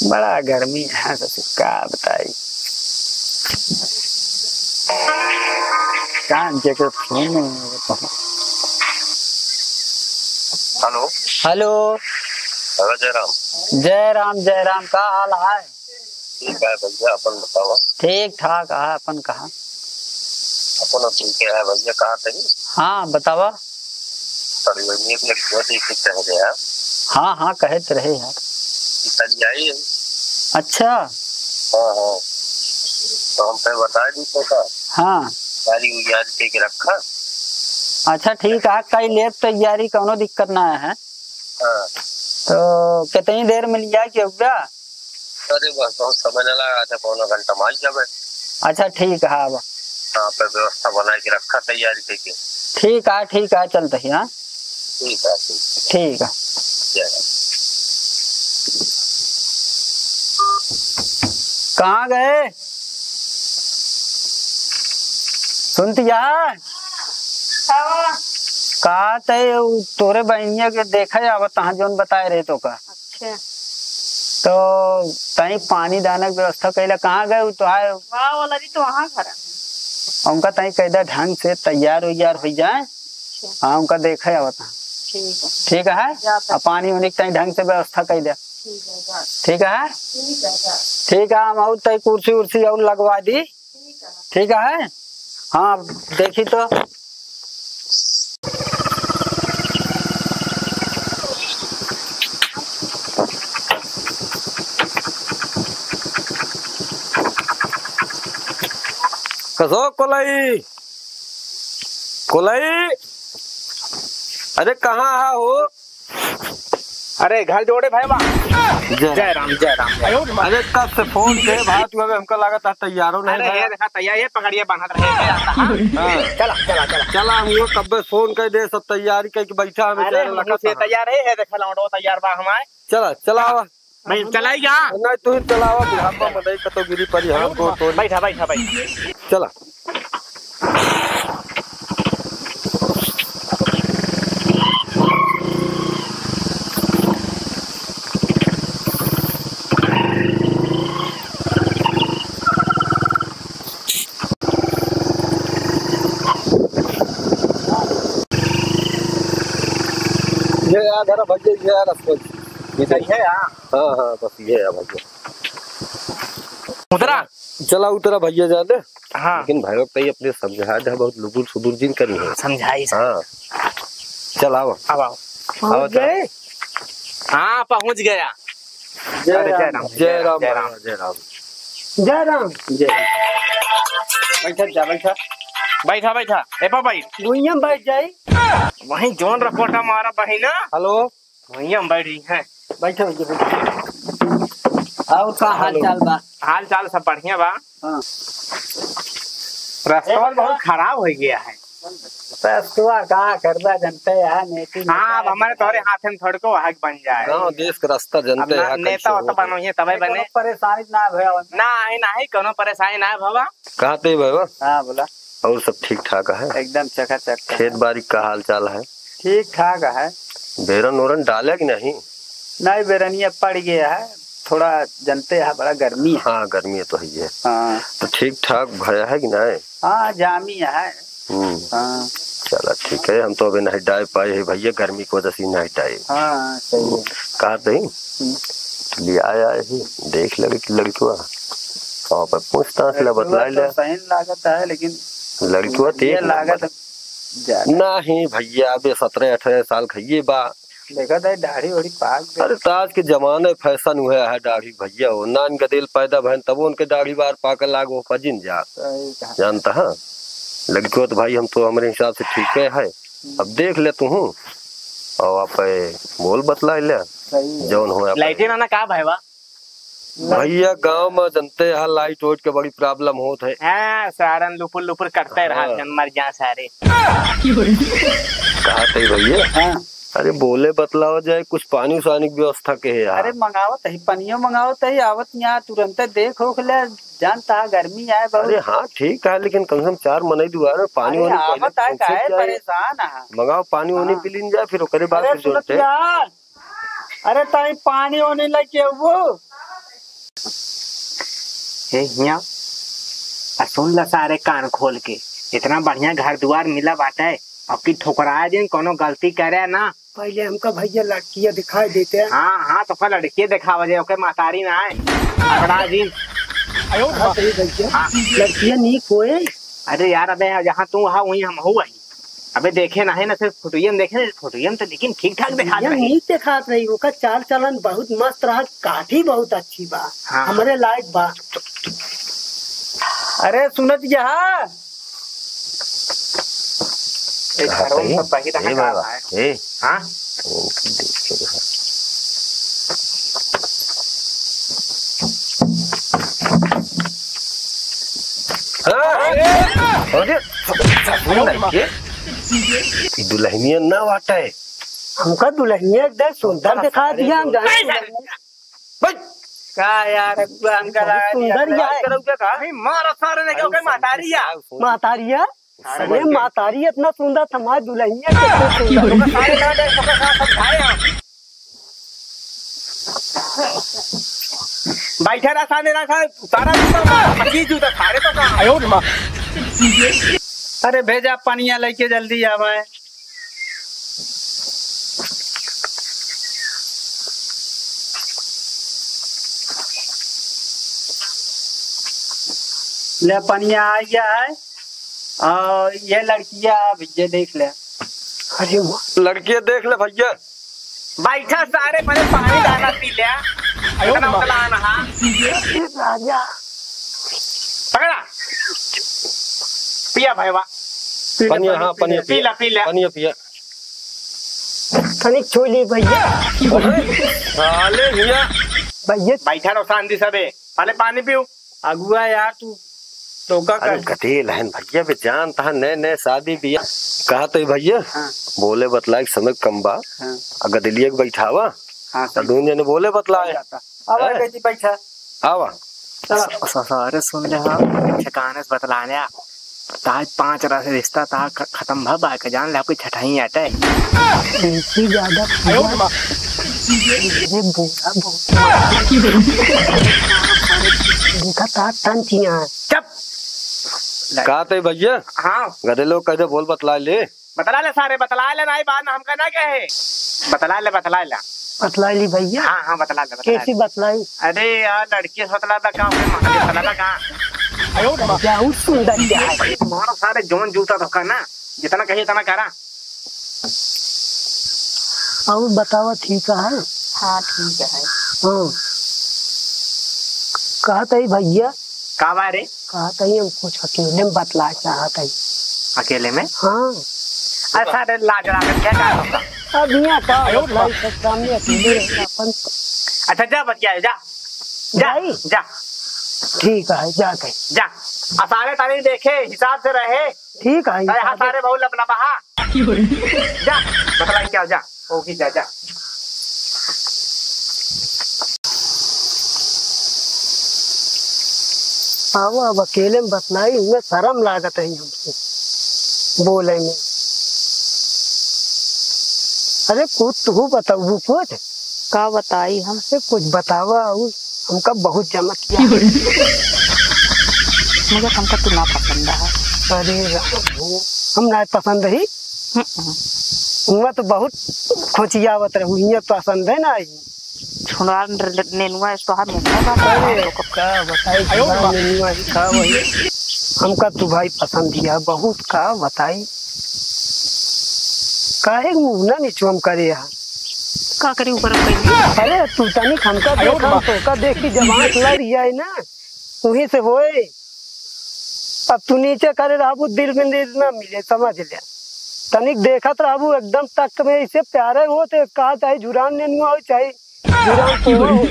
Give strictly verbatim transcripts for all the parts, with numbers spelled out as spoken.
बड़ा गर्मी है ससुर, का बताई। कान के, के फोन। हेलो। हेलो। दादा जय राम। जय राम, जय राम, का हाल है? ठीक है भैया, अपन बतावा। ठीक ठाक है, अपन कहा। अपन ठीक है भैया, कहा तनी? हाँ, बतावा। अरे, ये एक लड़किया देखे चाह रहे हैं। हाँ, हाँ, कहे तो रहे यार। कि कल आई है। अच्छा। हाँ, हाँ। तो हम पे बता दी तो का? हाँ। सारी याद के रखा। अच्छा, ठीक है, कई लेब तैयारी, कौनो दिक्कत ना है। हाँ। तो कितनी देर में लिया के हुआ? अरे बस, बहुत समय ना लगा, आधा पौना घंटा में आ जाबे। अच्छा, ठीक है, आवा। हाँ, पे व्यवस्था बना के रखा, तैयारी करके। ठीक है, ठीक है, चलते ही, हाँ। ठीक है, ठीक। ठीक है। जय राम। कहाँ गए? सुनती है? हाँ। का तय उ तोरे बहनिया के देखे आवत तहाँ, जौन बताए रहे तो का? अच्छा। तो तई पानी दाना के व्यवस्था कैला, कहाँ गए उ तो आए? वाह, वाला जी तो वहाँ घर है। उनका तई कैदा ढंग से तैयार उयार हो जाए। अच्छा। हाँ, उनका देखे आवत तहाँ। ठीक है। ठीक है? जाता। आ पानी उनी के तई ढंग से व्यवस्था कैदा। ठीक है, जा। ठीक है? ठीक है, जा। ठीक है, हम और तई कुर्सी उर्सी और लगवा दी। ठीक है। हाँ, देखी तो। कसो कोलई, कोलई, अरे कहाँ है हो? अरे घर जोड़े भाई बा। जय जय राम, जय राम, जय राम। अरे कब से फोन के भाई, तू अबे हमका लागत है तैयारो नहीं अरे भया। ये देखा तैयार, ये पकड़िए बांधत रहे, ये आता, हाँ। हाँ। चला, चला, चला। चला, हम लोग कब्बे फोन कर दे, सब तैयारी करके बैठा, हमें अरे तैयार हम लगा से था। तैयार है, ये देखा लौंडो तैयार बा हमारे। चला, चला आवा। भाई चलाई जा। नहीं, तू ही चलावा, बुढ़ापा में नहीं कतो गिरी परी, हाथ गोड़ तोड़ी। बैठा, बैठा, बैठा। चला। ये यार, धरा भैया, ये यार, रास्ता। ये सही है यार। हाँ, हाँ, बस ये है भैया। उतरा। चला उतरा भैया, जा दे। हाँ। लेकिन भाई, तई अपने समझा दे, बहुत लुबुर सुबुर जिन करी है। समझाई से। हाँ। चल, आओ। अब आओ। आओ, पहुँच चल। गए? हाँ, पहुँच गया। जय अरे, जय राम। राम, जय राम, जय राम। जय राम। जय राम। जय। बैठा जा, बैठा। बैठा, बैठा। ए पा बैठ। भुइयां बैठ जाई। वहीं जौन रपोटा मारा बहिना। हेलो। भैया हम बैठ रही हैं। बैठो, बैठो, बैठो। और का हाल चाल बा? हाल चाल सब बढ़िया बा। हाँ। रस्तवा बहुत खराब हो गया है। रस्तवा का करबा, जनते हैं, नेती हाँ, अब हमारे तोरे हाथे में थोड़को वहां बन जाए। गाँव देश का रास्ता जनते हैं, नेता होता बनोइए तबे बने। परेशानी ना भवा। ना, नहीं, कोनो परेशानी ना भवा। कहाँ ते भवा? हाँ, बोला। और सब ठीक ठाक है? एकदम चकाचक है। खेत बाड़ी का हाल चाल है? ठीक ठाक है। बेरन ओरन डाले कि नहीं? नहीं, बेरनिया पड़ गया है, थोड़ा जनते है, बड़ा गर्मी है। हाँ, गर्मी तो है ही है। हाँ। तो ठीक ठाक भया है कि नहीं? हाँ, जामी है। हम्म। हाँ। चला ठीक है, हम तो अभी नहीं डाल पाए हैं भैया, गर्मी की वजह से नहीं डाए। हाँ, सही है। कहा तही? हम्म। तो ले आया है, देख लड़की, लड़कवा। और पर पूछताछ ले, बतला ले। सही लागत है, लेकिन लड़कवा तो ये एक लागत नंबर। ज्यादा। नहीं भैया, अबे सतरह अठारह साल खइए बा। देखा था, दाढ़ी वाढ़ी पाक गई। अरे, तो आज के जमाने फैशन हुआ है दाढ़ी, भैया हो। नान गदेल पैदा भयन, तबो उनके दाढ़ी बार पाके लागो, पजिन जा। सही कहा। जानता है? लड़कियों तो भाई, हम तो हमरे हिसाब से ठीक है। हम्म। अब देख ले तू, और आप बोल बतला ले। सही है। जौन हो आप लाइटे ना, ना का भाई बा? भैया, गाँव में जनते हैं, लाइट वाइट के बड़ी problem होत है। हाँ, सारन लुपुर लुपुर करते हाँ। रहा, मर जा सारे। कहा थे भैया? हाँ। अरे, बोले बतलाओ जाए, कुछ पानी सानी की व्यवस्था के है यार। अरे, मंगावत है, पनियो मंगावत है, आवत यहाँ तुरंते देख होख ले, जानता है, गर्मी आए बहुत। अरे हाँ, ठीक है, लेकिन कम से कम चार मनई दुआर में पानी अरे, वानी पहले आवत है, पहुँचे काहे जाए। परेशान है? मंगाओ, पानी वानी हाँ। पी लीन जाए, फिर ओकरे बाद अरे, फिर सुनत जोते। यार, अरे ताई पानी ओनी लेके अउबू? ए हिया, आ सुन ल सारे कान खोल के, इतना बढ़िया घर दुआर मिला बाटे, अब की ठुकराए जिन, कोनो गलती करे ना। पहिले हमका भइया लड़किया दिखाई देते। हाँ, हाँ, तो का लड़किया दिखावा जे, ओके महतारी ना आए, पकड़ा जिन। हाँ, सही भइया। हाँ। लड़किया नीक होए। अरे यार, अबे जहाँ तू हा, वहीं हम हो आई। अबे देखे ना है ना, सिर्फ फोटोइया में देखे, फोटोइया में तो लेकिन ठीक ठाक दिखात भइया रही। नीक दिखात रही, ओकर चाल चलन बहुत मस्त रहा, काठी बहुत अच्छी बा, हाँ। हमरे लायक बा। अरे सुनत यहाँ। ए, कहाँ घरों में कहीं? सब बहिर ए रहा बाबा, है। ए। हाँ? ओ, देखे रहा। हाँ, अरे, अरे, स-, स-, सुन ना, ये, ये दुल्हनिया ना बाटे। हमका दुल्हनिया एकदम सुंदर दिखा दिया, हम जाने। बस। का यार, अगुआ, हमका बहुत लगा सुंदर दिया, यार। करो क्या कहा? नहीं, मारा सारे ने क्या, क्या महतारी या? महतारी या? अरे अरे, महतारी इतना सुंदर था, हमारी दुल्हनिया कितनी सुंदर। ओकर सारे ना दे, ओकर साथ हम खाए हम। बैठे रहा, सामने रहा, सारे उतारा जूता मार, फंसी जूता, सारे तो का। आयो रे माँ। अरे, भेजा पनिया लेके जल्दी आवे। ले, पनिया आ गया है। और ये लड़किया भैया देख ले। अरे वाह। लड़किया देख ले भैया। बैठा सारे, पहले पानी डाला, पी ले। आयो इतना माँ। उतला ना, हाँ। ये राजा। पकड़ा। पिया भाई वाह। पनिया, हाँ, पनिया पी पिया। ला, पी ला। पनिया पिया। तनिक छू ली भैया। साले भैया। भैया। बैठा रहो शांति सबे। पहले पानी पियो। अगुआ यार, तू टोका अरे कर। गदेल हन भैया, बे जान तहा नए नए शादी बिया। कहा तो भैया, हाँ। बोले बतलाए के समय कम बा। हाँ। आ गदेलिया के बैठावा। हाँ, तो सही। दोनों जने बोले बतलाए। सही बात है। अब आ हैं? गई जी, बैठा। आवा। चला। स-, स-, सारे सुन ले, हाँ, ठिकाने से बतलाने आ। ताज पाँच रस रिश्ता ता ख-, खत्म भा बा के जान ले, आपकी छठाई आटे। इनकी ज्यादा आयो रे माँ। ये बूढ़ा बहुत। देखा ता तन चिया। चुप। का ते भैया? हाँ। गधे लोग कह दे बोल बतला ले। बतला ले सारे, बतला ले, नाई बात ना हमका ना कहे। बतला ले, बतला ले। बतला ली भैया। हाँ, हाँ, बतला ले, बतला कैसी ले। बतलाई? अरे यार, लड़की से बतला दा का, ओके मारे बतला दा का? आयो रे माँ। बहुत सुंदर क्या है? भाई, मारो सारे जोन जूता धोखा ना, जितना कहिए उतना करा। और बतावा ठीक है? हाँ, ठीक है। हाँ। कहत है भैया। का बा रे? कहत है हम कुछ अकेले में बतला चाहत है। अकेले में? हाँ। अच्छा रे, लाज लागत क्या का होता? अब यहाँ का आयो बतलाई, सब सामने अकेले रहे अपन। अच्छा, जा बतिया, जा। जा, भाई। जा। ठीक है, जा के। जा। आ सारे तारीख देखे, हिसाब से रहे। ठीक है, अरे हाँ, हिसाब से। सारे बहुत लबलबा, हाँ। जा, बतलाई क्या, जा। ओके, जा, जा। आओ, अब अकेले में बतलाई, इनमें शर्म लागत है हमसे बोले में। अरे, कुछ तू बताऊ कुछ। का बताई हम? अरे, कुछ बतावा, और हमका बहुत जमत किया। मुझे हमका तू ना पसंद है। अरे राम हो, हम ना पसंद ही। हम्म। हुआ तो बहुत खोचियावत रहू, हियाँ पसंद है ना आई। छुड़ान नेनुआ इस तोहार मुंह में बात अरे, है। का बताई, आयो छुड़ान बा। नेनुआ ही का वही। हमका तू भाई पसंद दिया बहुत, का बताई। काहे मुंह ना निचुअम करे यार। का करी ऊपर कहीं? अरे, तू तनिक हमका आयो देखा, बा। तोका देखी जब आँख लड़ जाए ना, उहीं से होए। अब तू नीचे करे रहबू, दिल में दिल ना मिले, समझ ले। तनिक देखत रहबू, एकदम तक में ऐसे प्यारे हो, तो कहा चाहे झुरान नेनुआ हो, चाहे झुरान तो हो।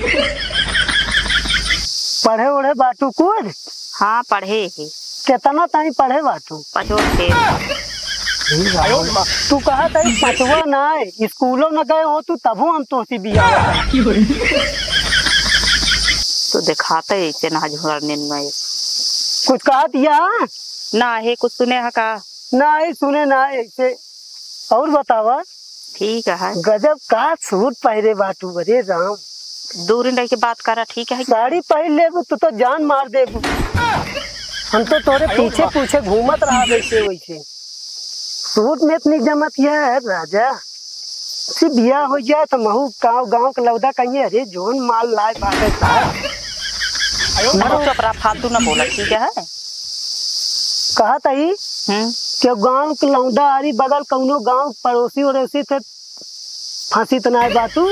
पढ़े ओढ़े बाटू कुछ? हाँ, पढ़े ही। कितना ताई पढ़े बाटू? पचोर के। तू कहा ताई पचवा ना है, स्कूलों न गए हो तू, तबो हम तोसी बिया। तो दिखाते ही इसे ना झुरान नेनुआ है। कुछ कहा दिया? ना है, कुछ सुने है का? ना है, सुने ना है ऐसे। और बतावा? ठीक है। गजब का सूट पहिरे बाटू, अरे राम। दूर रह के बात करा, ठीक है? साड़ी पहिर लेबू, तू तो जान मार देबू। हम तो तोरे पीछे पीछे घूमत रहा वैसे वैसे। सूट में इतनी जमत यह है राजा, से बियाह हो जाए तो महू गाँव गाँव के लौदा कहिए, "अरे जौन माल लाए बाटे साहब।" मरो। चुप रहा, फालतू ना बोला, ठीक है? कहा तही हम्म। कि गाँव के लौंडा आरी बगल कौनो गाँव पड़ोसी वड़ोसी थे, फांसी तो ना बाटू।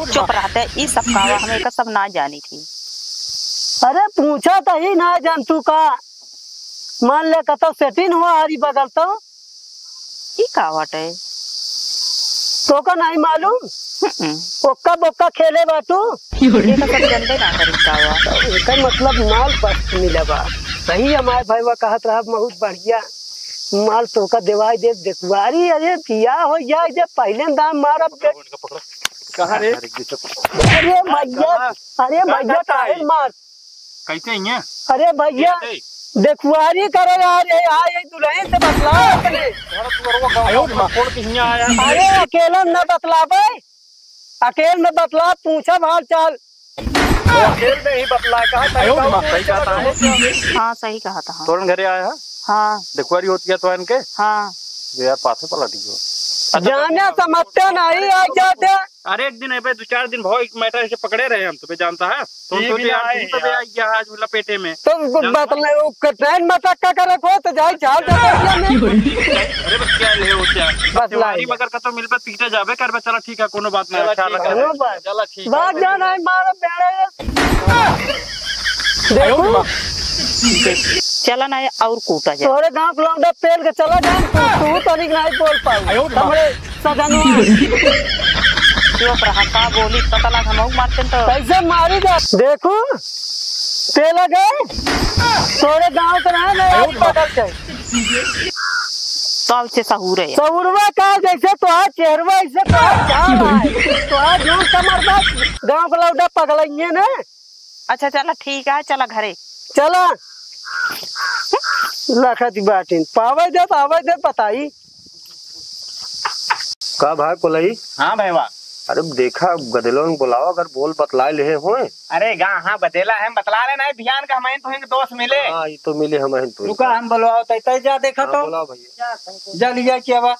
चुप रहते, ई सब कावा हमें का सब ना जानी थी। अरे पूछा तही ना जान तू का, मान ले कतो सेटिंग हुआ आरी बगल तो ई का बाटे? तोका नहीं मालूम? हम्म। ओक्का बोक्का खेले बाटू? ये तो सब जनबे ना करी का बा। एकर मतलब माल बस मिले बा। सही हमार भाईवा कहत रहा बहुत बढ़िया। माल तोका देवाई दे देखुआरी, अरे बियाह हो जाए जे पहले दाम मारब दे। कहाँ रे? अरे भैया, कहाँ? अरे कहाँ भैया जाता है? काहे मार? कैसे ही हैं? अरे भैया, कैसे? देखुआरी करे यार, ये आ, ये दुल्हन से बतलाओ अपने। घर दुआरवा गाँव आयो अपना छोड़ के हियाँ आया। अरे अकेला न बतलावे, अकेल में बतला, पूछब हाल चाल। वो अकेल में ही बतला, कहा था आयो गाँव मा, में सही कहता है। हाँ, सही कहा था, हाँ। तोरन घरे आया है? हाँ। देखुआरी होती है तो इनके? हाँ। ये यार पाछे पलट गयो। अच्छा, जाने तो समझते नहीं, आ जाते। अरे एक दिन अबे दो चार दिन भाई एक मैटर से पकड़े रहे हम, तुम्हें जानता है? तो हम ये सोचे भी यार आए तुम तो भी यार। आई गया आज लपेटे में। तो जानता बात है? नहीं, वो कटैन मटक्का करे को तो जाई चाल जाता है में। अरे बस क्या ले हो क्या? बस तुम्हारी लाई। मगर का तो मिलबे पीटे जाबे करबे। चला ठीक है, कोनो बात नहीं, चला ख्याल ठीक रखा है। जाए। कोनो बात। चला ठीक है। बात जाना है मारो बेड़ा। देखू। चला ना और कूटा जाए। तोहरे गाँव के लौंडा पेल के चला जाए, तू, तू तनिक नहीं बोल पाऊ। आयो रे बाप। हमरे सजनवा। चुप रहा, का बोली, पता लगा हम मारते तो। कैसे मारी जा? देखू, पेला गए, तोरे गाँव के रहे ना, आयो रे बाप। बदल गए। तो अब से सहूर है। सहूरवा का जैसे तोहार चेहरवा, ऐसे तोहार चाल है। तोहार जोर कमर बा, गाँव के लौंडा पगलाइए ने। अच्छा, चला, ठीक है, चला घरे। चला। लखत बाटिन, पावे दे, पावे दे, बताई। का भाई कोलई? हाँ भैया। अरे देखा, गदेलो में बोलावा, अगर बोल बतलाए लेहे होए। अरे गा, हाँ, बदेला है, बतला लेना है, भियान का हमारे तो दोस्त मिले। हाँ, ये तो मिले हमारे तो। रुका, हम बोलवाओ, तै, तै जा देखा हाँ, तो। बोलाओ भैया। जा लिया क्या बा?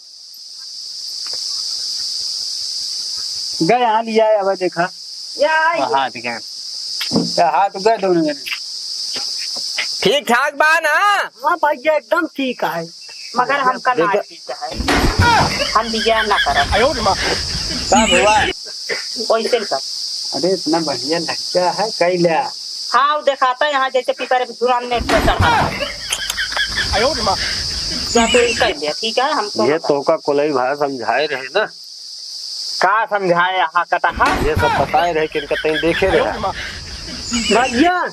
गए हाँ लिया है, अब देखा। या, या। हाँ, ठीक है। या, हाँ, तो गए दोनों जने। ठीक ठाक बा ना? हाँ भैया, एकदम ठीक है। मगर हमका ना देखा। ठीक है। हम बियाह ना करब। आयो रे माँ। का हुआ? वैसे का। अरे, इतना बढ़िया लड़का है, कई लिया। हाँ, वो देखाता है यहाँ जैसे पीपर अभी धुरान में ऊपर चढ़ा है। आयो रे माँ। या तो ये कर लिया, ठीक है, हम तो ये बता। तोका कोलई भाई समझाए रहे ना। का समझाए यहाँ कतहा? ये सब बताए रहे कि इनका तैं देखे रहे। भैया,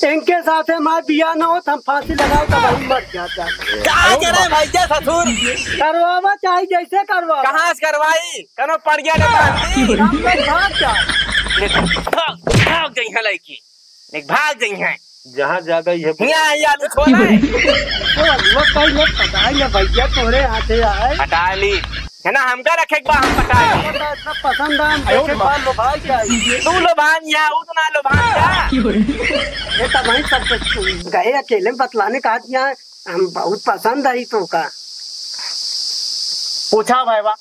इनके साथ हमार बियाह न होत, हम फांसी लगाए तब वही मर जाता। का करे भैया ससुर? करवावा चाहे जैसे करवावा। कहाँ से करवाई? कनो पड़ गया ना बांधी। हम लोग भाग जा। ले, भाग, भाग गई है लड़की। देख, भाग गई है। जहाँ जाबे ये हियाँ आई आलू छोड़ा है। तो लोग कहीं लोग पटाई ले भैया, तोरे हाथे आए। हटा ली। है ना, हमका रखे के बा, हम पटाई। इतना पसंद है, हम आयो देखे रे बाल लो भाई क्या है? तू लो भान या, वो तो ना लो भान या। ये तब वहीं सब कुछ गए अकेले में बतलाने का दिया है। हम बहुत पसंद आई तोका। पूछा भाई बा,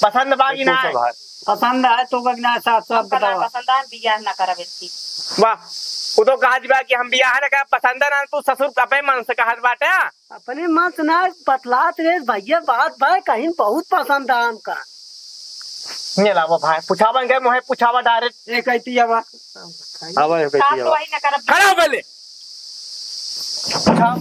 पसंद बा कि ना? पूछा भाई। पसंद आए तो बगना साफ साफ हमका ना बतावा। पसंद आए, बियाह ना करब इसकी। वाह, वो तो कहा जी बा कि हम बियाह ना करब, पसंद ना, तू ससुर अपने मन से कहत बाटे। अपने मन से ना बतलात रे भैया, बात भाई कहीं बहुत पसंद आ हमका। ये लावा भाई, पूछावा इनके मुँहे, पूछावा direct। ये कहती है बा। आवा, ये कहती है बा। वही ना करब। खड़ा हो पहले। पूछा,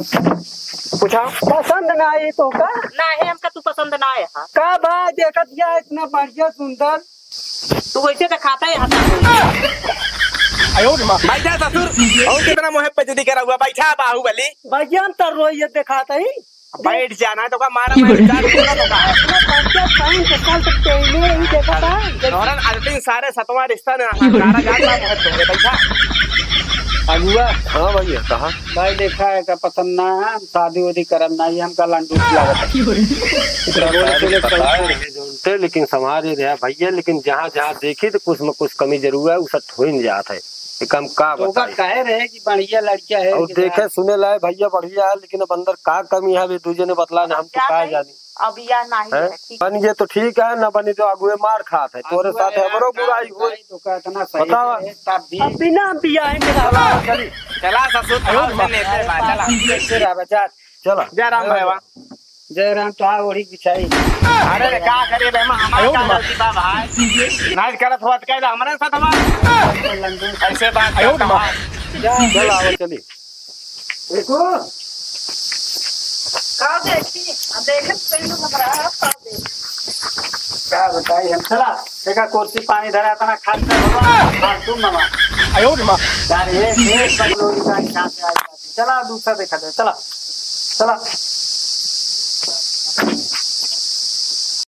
पूछा। पसंद ना आई तोका? ना है हमका, तू पसंद ना आया। का बा, देखत या इतना बढ़िया सुंदर। तू वैसे तो खाता है, हटा। आयो रे माँ। बैठा ससुर, और कितना मुँहे पे जुदी करा हुआ, बैठा बाहुबली। भैया हम तो रोइए देखात ही। बैठ जाना है तो का मारा, बैठ जा, तू का तो का। अपना बच्चा साइन के साथ पहले ही देखा था। नौरन आदमी सारे सतवां रिश्ता ने हमारा जान का मुँहे पे बैठा। अगुआ। हाँ भैया, कहा? भाई, देखा है का पसंद ना है, हम शादी उदी करब ना, ये हमका लंडू लागत है। ओकरा बोले, अरे, बोले, पता चलो। है, नहीं जानते, लेकिन संभाल ही रहा भैया, लेकिन जहाँ, जहाँ देखी तो कुछ में कुछ कमी जरूर है, उ सब हो ही नहीं जात है। ये काम का तो ओकर बताई? कहे रहे कि बढ़िया लड़का है और कि देखे, सुने लाए भैया बढ़िया है, लेकिन अब अंदर का कमी है, अभी दूजे ने बतला ना, हम तो का जानी। अब या नहीं हैं? है, ठीक। बन गए तो ठीक है, ना बने तो अगुए मार खात है। तोरे अगुए साथ यार, हमरो का बुराई होई। बताई, तो का इतना सही बतावा। है, तब भी। अब बिना बियाहे में चला, चली। चला ससुर, अरे तोहार से लेते बा, चला। कैसे रहा बचा? चला। जय राम भाई, वाह। जय राम, तो आ ओढ़ी बिछाई। अरे रे, का करे बे, माँ, हमार आयो का माँ। गलती बा भाई? नाइट करत होत कह दे हमरे साथ हमार। ऐसे बात आयो करता माँ। है। चल, आवा, चली। देखो। का देखी? अब देखे तो सही में घबरा, अब का देखी? का बताई हम? चला, देखा कुर्सी पानी धरा, इतना खास में भगवान, फालतू में मार। आयो रे माँ। यार, ये, ये सब लोग का यहाँ से आ जाते। चला, दूसरा देखा जाए, चला, चला।